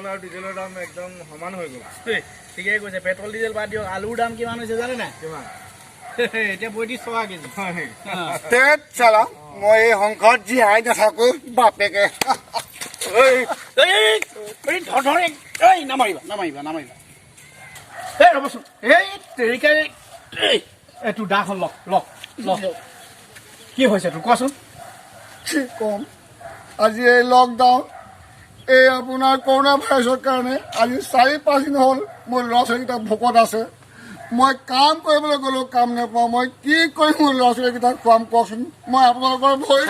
Petrol আৰু ডিজেলৰ দাম একদম সমান হৈ গ'ল। ঠিকেই কৈছে, পেট্ৰল ডিজেল বাদ দিয়ক, আলুৰ দাম কিমান হৈছে জানে নাই? কিমান? এতিয়া 35 টকা কেজি। তেত চালা, মই এই সংসাৰত জীয়াই নাথাকো বাপেকে। ধৰ, এই নামাৰিবা নামাৰিবা নামাৰিবা। এই ৰ'বচোন, এই তেৰিকাই, এই তোৰ দাখন লওক লওক লওক। কি হৈছে তোৰ কোৱাচোন? কি ক'ম, আজি এই লকডাউন, এই আপোনাৰ কৰোণা ভাইৰাছৰ কাৰণে আজি 4-5 দিন হ'ল মোৰ ল'ৰা ছোৱালীকেইটা ভোকত আছে। মই কাম কৰিবলৈ গ'লেও কাম নাপাওঁ। মই কি কৰিম, মোৰ ল'ৰা ছোৱালীকেইটাক খুৱাম কওকচোন? মই আপোনালোকৰ ভৰি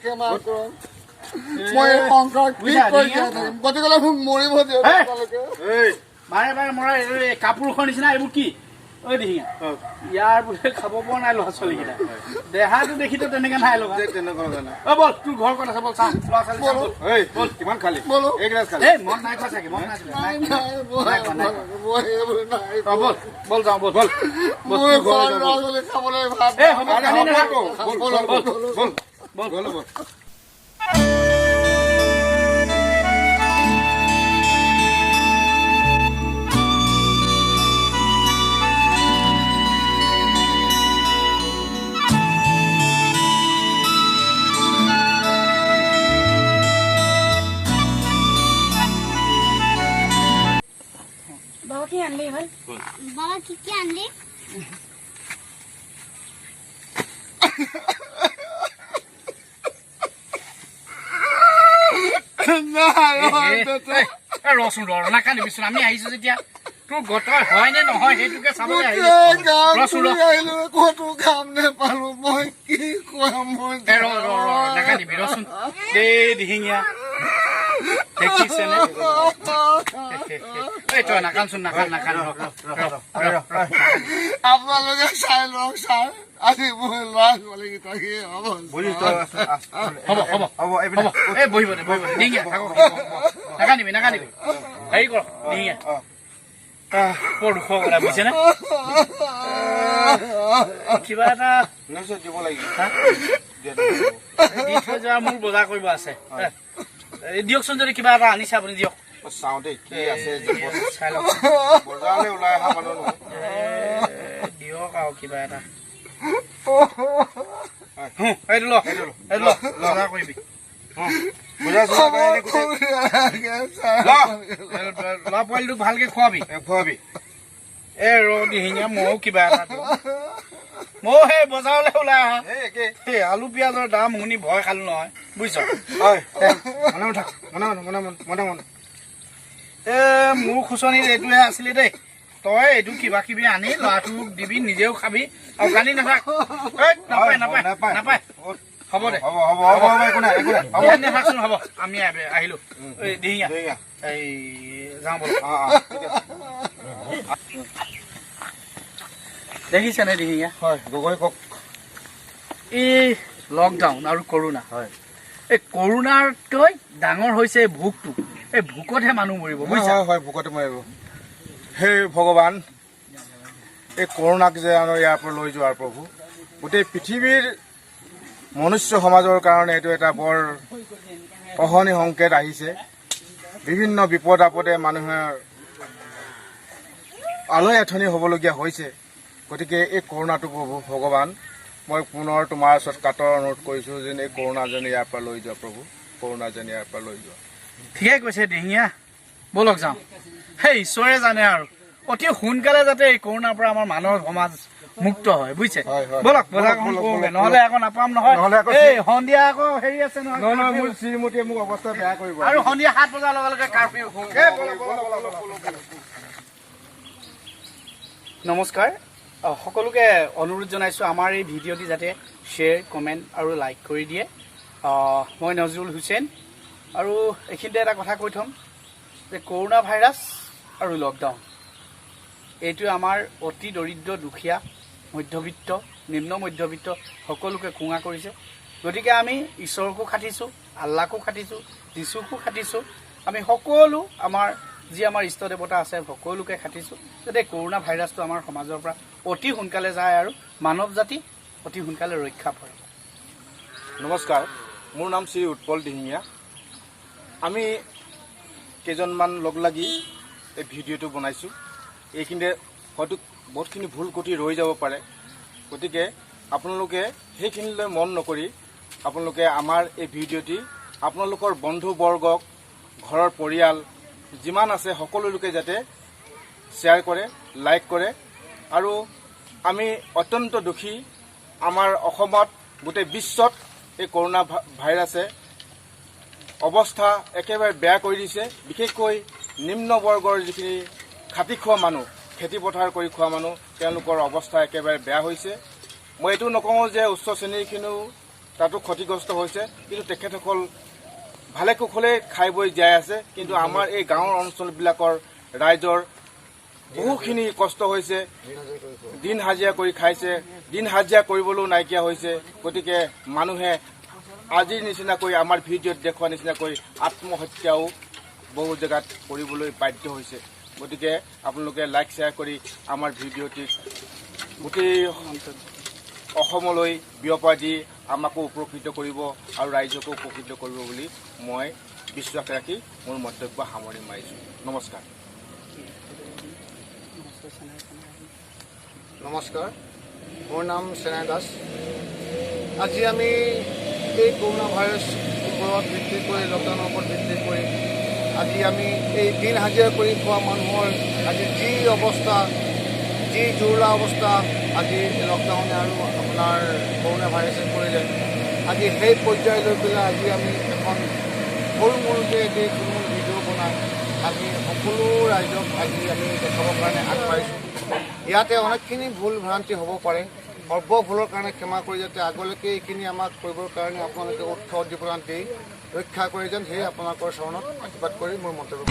ক্ষমা কৰক, মই এই সংসাৰ কি কৰি জীয়াই থাকিম? গতিকে মোক মৰিব দিয়ক আপোনালোকে। বাৰে বাৰে মৰা এই কাপোৰখন নিচিনা এইবোৰ কি? ঐ দিহিঙা, ইয়াৰ বোলে খাব পৰা নাই ল'ৰা ছোৱালীকেইটা, দেহাটো দেখিতো তেনেকে নাই লগা। অ বল, তোৰ ঘৰ ক'ত আছে বল চাওঁ, ল'ৰা ছোৱালী বল। কিমান খালি? এই মদ নাই খোৱা চাগে, মদ নাই খোৱা। বল বল যাওঁ, বল বল। বল বল বল। বাবা কি আনলি ভাই? বাবা কি কি আনলি? ৰচোন ৰ, নাকান্দিবিচোন, আমি আহিছো যেতিয়া তোৰ গতৰ হয় নে নহয় সেইটোকে চাবলৈ আহিলো, ক'তো কাম নেপালো, মই কি খুৱাম? মই নাকান্দিবি, ৰচোন। দেই দিহিঙীয়া, দেখিছেনে? এই তই নাকানচোন, নাকান নাকান। আপোনালোকে চাই লওক ছাৰ, আজি মোৰ ল'ৰা ছোৱালীকেইটা কি হ'ব। হ'ব হ'ব হ'ব, এই বহিব দে, বহিব দে। দিহিঙীয়া থাকক, নাকান্দিবি নাকান্দিবি। হেৰি কৰ দিহিঙীয়া, বৰ দুখৰ কথা বুজিছেনে? কিবা এটা দিব লাগিব, দি থৈ যোৱা, মোৰ বজাৰ কৰিব আছে। দিয়কচোন, যদি কিবা এটা আনিছে আপুনি দিয়ক। চাওঁ দেই কি আছে, চাই লওক। বজাৰলৈ ওলাই অহা মানুহ নহয়। দিয়ক আৰু কিবা এটা। এইটো ল, এইটো ল, বজাৰ কৰিবি। ল'ৰা পোৱালিটোক ভালকে খুৱাবি, খুৱাবি। এ ৰ দিহিঙীয়া, ময়ো কিবা এটা দিওঁ। ময়ো সেই বজাৰলৈ ওলাই আহা, এই আলু পিঁয়াজৰ দাম শুনি ভয় খালো নহয়, বুজিছ? এ মোৰ খুচনিত এইটোহে আছিলে দেই। তই এইটো কিবা কিবি আনি ল'ৰাটোক দিবি, নিজেও খাবি আৰু কান্দি নাথাক। নাপায় নাপায় নাপায়, হ'ব দে, নাথাকচোন, হ'ব, আমি আহিলো। এই দিহিঙীয়া, এই যাওঁ ব'ল। দেখিছেনে দিহিঙীয়া? হয় গগৈ কওক। এই লকডাউন আৰু কৰোণা, হয়, এই কৰোণাতকৈ ডাঙৰ হৈছে এই ভোকটো। এই ভোকতহে মানুহ মৰিব, বুজিছা? হয় হয়, ভোকতে মৰিব। হে ভগৱান, এই কৰোণাক যে ইয়াৰ পৰা লৈ যোৱাৰ প্ৰভু, গোটেই পৃথিৱীৰ মনুষ্য সমাজৰ কাৰণে এইটো এটা বৰ অশনি সংকেত আহিছে। বিভিন্ন বিপদ আপদে মানুহে আলৈ আথনি হ'বলগীয়া হৈছে। গতিকে এই কৰোণাটো প্ৰভু ভগৱান, মই পুনৰ তোমাৰ ওচৰত কাতৰ অনুৰোধ কৰিছোঁ যেন এই কৰোণা যেন ইয়াৰ পৰা লৈ যোৱা প্ৰভু, কৰোণা যেন ইয়াৰ পৰা লৈ যোৱা। ঠিকেই কৈছে দিহিঙীয়া, ব'লক যাওঁ। সেই ঈশ্বৰে জানে আৰু অতি সোনকালে যাতে এই কৰোণাৰ পৰা আমাৰ মানৱ সমাজ মুক্ত হয়, বুজিছে? ব'লক বজাৰখন কৰোঁগে, নহ'লে আকৌ নাপাম নহয়। এই সন্ধিয়া আকৌ হেৰি আছে নহয়, মোৰ শ্ৰীমতীয়ে মোক অৱস্থা বেয়া কৰিব। আৰু সন্ধিয়া 7 বজাৰ লগে লগে কাৰফিউ। নমস্কাৰ সকলোকে অনুৰোধ জনাইছোঁ, আমাৰ এই ভিডিঅ'টি যাতে শ্বেয়াৰ, কমেণ্ট আৰু লাইক কৰি দিয়ে। মই নজৰুল হুছেইন, আৰু এইখিনিতে এটা কথা কৈ থ'ম যে কৰোণা ভাইৰাছ আৰু লকডাউন এইটোৱে আমাৰ অতি দৰিদ্ৰ, দুখীয়া, মধ্যবিত্ত, নিম্ন মধ্যবিত্ত সকলোকে কোঙা কৰিছে। গতিকে আমি ঈশ্বৰকো খাটিছোঁ, আল্লাহকো খাটিছোঁ, যীশুকো খাটিছোঁ, আমি সকলো আমাৰ যি আমাৰ ইষ্ট দেৱতা আছে সকলোকে খাটিছোঁ যাতে কৰোণা ভাইৰাছটো আমাৰ সমাজৰ পৰা অতি সোনকালে যায় আৰু মানৱ জাতি অতি সোনকালে ৰক্ষা পৰে। নমস্কাৰ, মোৰ নাম শ্ৰী উৎপল দিহিঙীয়া। আমি কেইজনমান লগ লাগি এই ভিডিঅ'টো বনাইছোঁ। এইখিনিতে হয়তো বহুতখিনি ভুল ক্ৰুটি ৰৈ যাব পাৰে, গতিকে আপোনালোকে সেইখিনিলৈ মন নকৰি আপোনালোকে আমাৰ এই ভিডিঅ'টি আপোনালোকৰ বন্ধুবৰ্গক, ঘৰৰ পৰিয়াল যিমান আছে সকলো লোকে যাতে শ্বেয়াৰ কৰে, লাইক কৰে। আৰু আমি অত্যন্ত দুখী, আমাৰ অসমত গোটেই বিশ্বত এই কৰোণা ভাইৰাছে অৱস্থা একেবাৰে বেয়া কৰি দিছে। বিশেষকৈ নিম্নবৰ্গৰ যিখিনি খাটি খোৱা মানুহ, খেতি পথাৰ কৰি খোৱা মানুহ, তেওঁলোকৰ অৱস্থা একেবাৰে বেয়া হৈছে। মই এইটো নকওঁ যে উচ্চ শ্ৰেণীৰখিনিও তাতো ক্ষতিগ্ৰস্ত হৈছে, কিন্তু তেখেতসকল ভালে কুশলে খাই বৈ জীয়াই আছে। কিন্তু আমাৰ এই গাঁৱৰ অঞ্চলবিলাকৰ ৰাইজৰ বহুখিনি কষ্ট হৈছে, দিন হাজিৰা কৰি খাইছে, দিন হাজিৰা কৰিবলৈও নাইকিয়া হৈছে। গতিকে মানুহে আজিৰ নিচিনাকৈ, আমাৰ ভিডিঅ'ত দেখুওৱা নিচিনাকৈ আত্মহত্যাও বহু জেগাত কৰিবলৈ বাধ্য হৈছে। গতিকে আপোনালোকে লাইক শ্বেয়াৰ কৰি আমাৰ ভিডিঅ'টিক গোটেই অসমলৈ বিয়পাই দি আমাকো উপকৃত কৰিব আৰু ৰাইজকো উপকৃত কৰিব বুলি মই বিশ্বাস ৰাখি মোৰ মন্তব্য সামৰণি মাৰিছোঁ। নমস্কাৰ। নমস্কাৰ, মোৰ নাম চেনাই দাস। আজি আমি এই কৰোণা ভাইৰাছ ওপৰত ভিত্তি কৰি, লকডাউনৰ ওপৰত ভিত্তি কৰি আজি আমি এই দিন হাজিৰা কৰি খোৱা মানুহৰ আজি যি অৱস্থা, যি জুৰুলা অৱস্থা আজি লকডাউনে আৰু আপোনাৰ কৰোণা ভাইৰাছে কৰিলে, আজি সেই পৰ্যায় লৈ পেলাই আজি আমি এখন সৰু মূলকৈ এটি থুলমূল ভিডিঅ' বনাই আমি সকলো ৰাইজক আজি আমি দেখাবৰ কাৰণে আগবাঢ়িছোঁ। ইয়াতে অনেকখিনি ভুল ভ্ৰান্তি হ'ব পাৰে, সৰ্ব ভুলৰ কাৰণে ক্ষমা কৰি যাতে আগলৈকে এইখিনি আমাক কৰিবৰ কাৰণে আপোনালোকে উৎসাহ উদ্দীপনা দি ৰক্ষা কৰি যেন সেই আপোনালোকৰ চৰণত আশীৰ্বাদ কৰি মোৰ মন্তব্য।